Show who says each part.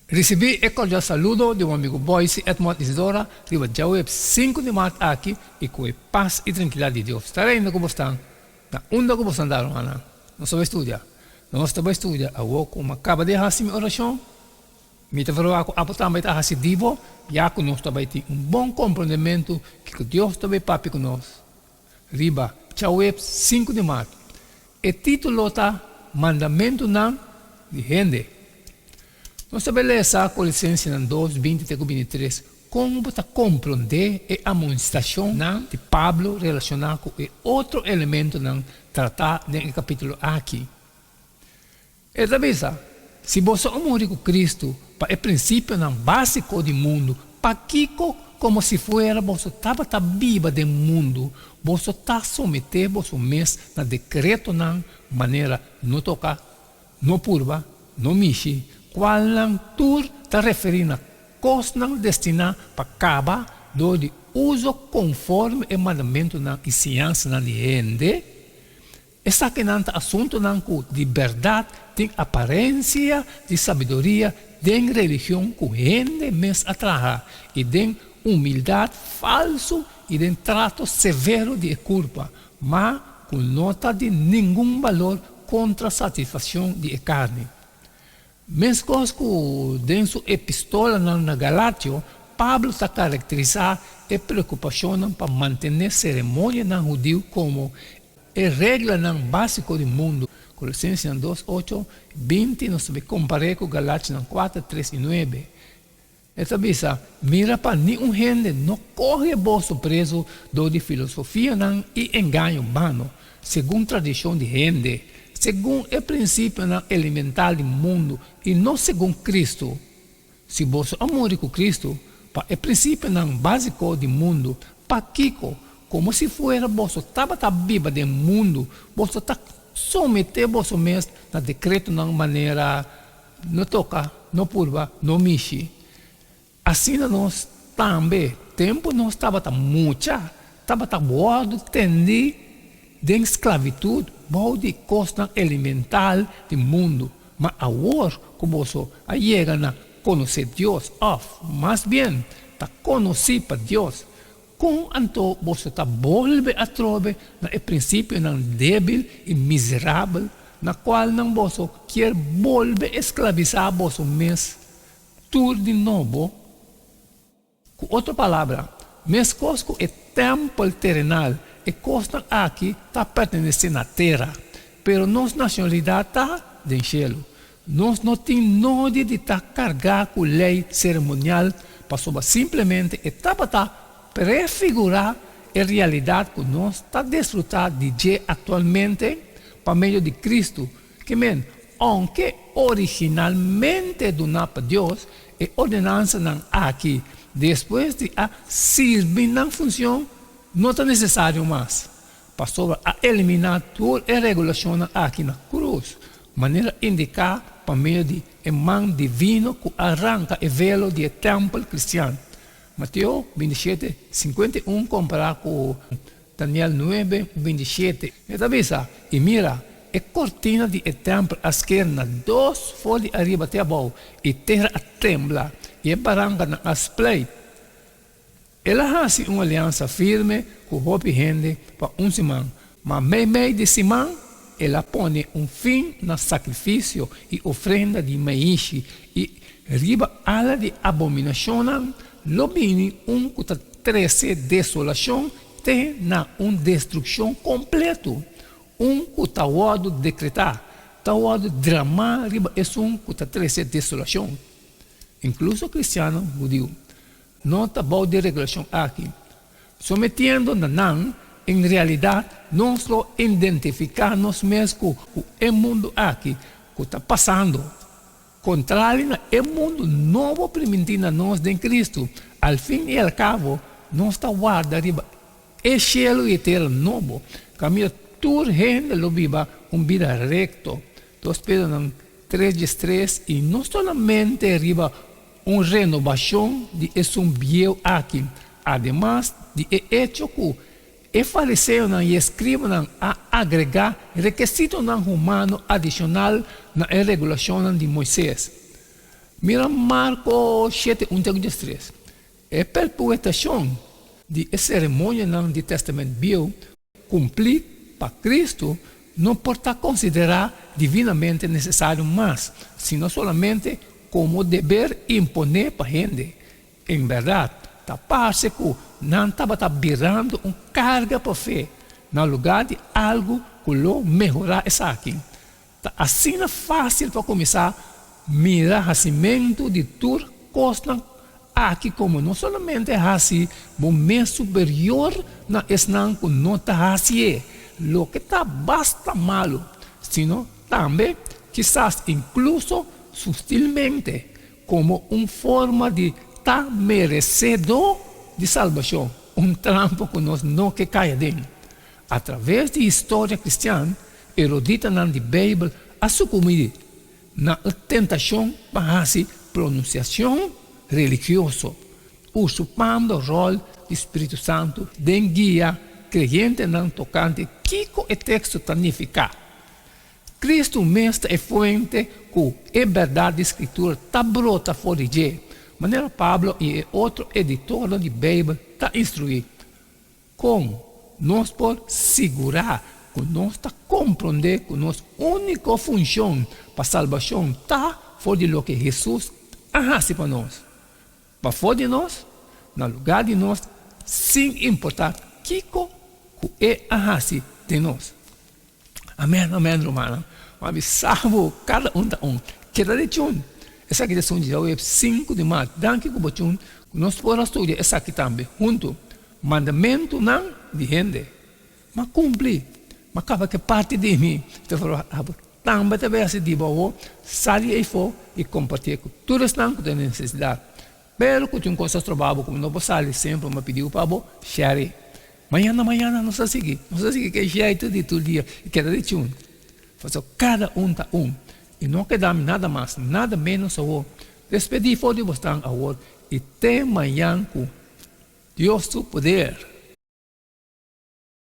Speaker 1: Risibí e kordial saludo di bo amigu Boyce Edmond Isidora riba djaweps sinku di mart aki i ku e pas i trankilidat di Dios ta reina ku bosnan na unda ku bosnan ta rumannan. Nos ta bai studia. Nos ta bai studia awor ku mi a kaba di hasi mi orashon. Mi ta verwagt ku abo tambe ta hasi di bo ya ku nos ta bai tin un bon komprondementu kiko Dios ta bai papia ku nos riba djaweps sinku di mart. E título ta Mandamentunan di Hende. Nos ta bai lesa Kolisensenan dos, 20 te ku 23. Kon bo ta komprondé e amonestashonnan di Pablo relashoná ku e otro elementonan tratá den e kapítulo aki? E ta bisa, Si boso a muri ku Kristu pa e prinsipionan básiko di mundu, pakiko komo si fuera boso tabata biba den mundu, boso ta someté boso mes na dekretonan manera no toka, no purba, no mishi, kualnan tur ta referí na kosnan destiná pa kaba dor di uso konforme e mandamentunan i siñansanan di hende? Esakinan ta asuntunan ku di bèrdat tin aparensia di sabiduria den religion ku hende mes a traha i den humildat falsu i den trato severo di e kurpa, ma ku no ta di ningun balor kontra satisfakshon di e karni. Meskos ku den su epistolanan na Galatio, Pablo ta karakterisá e preokupashonnan pa mantené seremonianan hudiu komo e reglanan básiko di mundu. Kolosensenan dos, ocho, 20 nos ta bai kompar'é ku Galationan kuater, tres i nuebe. E ta bisa, Mira pa ni un hende no kohe boso prezu dor di filosofianan i engaño bano, segun tradishon di hende, segun e prinsipionan elemental di mundu i no segun Kristu. Si boso a muri ku Kristu pa e prinsipionan básiko di mundu, pakiko, komo si fuera boso tabata biba den mundu, boso ta someté boso mes na dekretonan manera No toka, no purba, no mishi. Asina nos tambe, tempu nos tabata mucha, tabata wòrdu tendí den sklabitut bou di kosnan elemental di mundu. Ma awor ku boso a yega na konosé Dios, òf mas bien, ta konosí pa Dios, kon anto boso ta bolbe atrobe na e prinsipionan débil i miserabel na kualnan boso kier bolbe esklabisá boso mes tur di nobo? Ku otro palabra, meskos ku e tèmpel terenal, e kosnan aki ta pertenesé na tera, pero nos nashonalidat ta den shelu. Nos no tin nodi di ta kargá ku lei seremonial pasobra simplemente e tabata prefigurá e realidat ku nos ta disfrutá di dje aktualmente pa medio di Kristu. Ke men, ounke originalmente duná pa Dios, e ordenansanan aki despues di a sirbi nan funshon no ta nesesario mas, pasobra a eliminá tur e regulashonnan aki na krus, manera indiká pa medio di e man divino ku a ranka e velo di e tèmpel kristian. Mateo 27, 51 kompará ku Daniel 9, 27. E ta bisa, I mira, e kortina di e tèmpel a sker na dos for di ariba te abou, i tera a tembla, i e barankanan a spleit. El a hasi un aliansa firme ku hopi hende pa un siman, ma meimei di siman el a pone un fin na sakrifisio i ofrenda di maishi, i riba ala di abominashonnan lo bini un ku ta trese desolashon te na un destrukshon kompletu, un ku ta wòrdu dekretá, ta wòrdu dramá riba esun ku ta trese desolashon, inkluso kristiannan hudiu. No ta bou di regulashon aki. Sometiendo na nan, en realidat nos lo identifiká nos mes ku ku e mundu aki ku ta pasando. Kontrali na e mundu nobo primintí na nos den Kristu, al fin i al kabo nos ta warda riba e shelu i e tera nobo, kaminda tur hende lo biba un bida rekto. Dos Pedronan tres diestres i no solamente riba Un renobashon di esun bieu aki, ademas di e echo ku e fariseonan i eskribanan a agregá rekesitonan humano adishonal na e regulashonnan di Moises. Mira Marko shete, un te ku diestres. E perpuetashon di e seremonianan di Tèstamènt Bieu kumplí pa Kristu no por ta konsiderá divinamente nesesario mas, sino solamente komo deber imponé pa hende. En bèrdat, ta parse ku nan tabata birando un karga pa fe, na lugá di algu ku lo mehorá esaki. Ta asina fásil pa kuminsá mira hasimentu di tur kosnan aki komo no solamente hasi bo mes superior na esnan ku no ta hasié, loke ta basta malu, sino tambe, kisas inkluso sutilmente, komo un forma di ta meresedó di salbashon, un trampa ku nos no ke kai aden. Atraves di historia kristian, Eruditonan di Beibel a sukumbí na e tentashon pa hasi pronunsiashon religioso, usurpando ròl di spiritu santu den guia kreyentenan tokante kiko e teksto ta nifiká. Kristu mes ta e fuente ku e bèrdat di Skritura ta brota for di dje, manera Pablo i e otro editornan di Beibel ta instruí. Kon nos por sigurá ku nos ta komprondé ku nos úniko funshon pa salbashon ta for di loke Hesus a hasi pa nos, pafó di nos, na lugá di nos, sin importá kiko ku e a hasi den nos? Amèn, amèn, rumannan. Bo a bisa bo, kada un ta un. Keda di chun. Esaki ta esun djawe sinku di mart. Danki ku bo chun ku nos por a studia esaki tambe huntu. Mandamentunan di hende. M'a kumpli. M'a kaba ku e parti di mi. Ta verwachta bo tambe ta besi di bo awor sali eifó i kompartié ku tur esnan ku ta den nesesidat. Pero ku tin un kos ta stroba bo ku bo no por sali semper, m'a pidi bo pa bo share. Mañana mañana nos ta sigui, nos ta sigui ku e jeitu di tur dia i keda di chun. Pasobra kada un ta un i no keda mi nada mas, nada menos awor. Despedí for di bosnan awor i te mañan ku Dios su poder.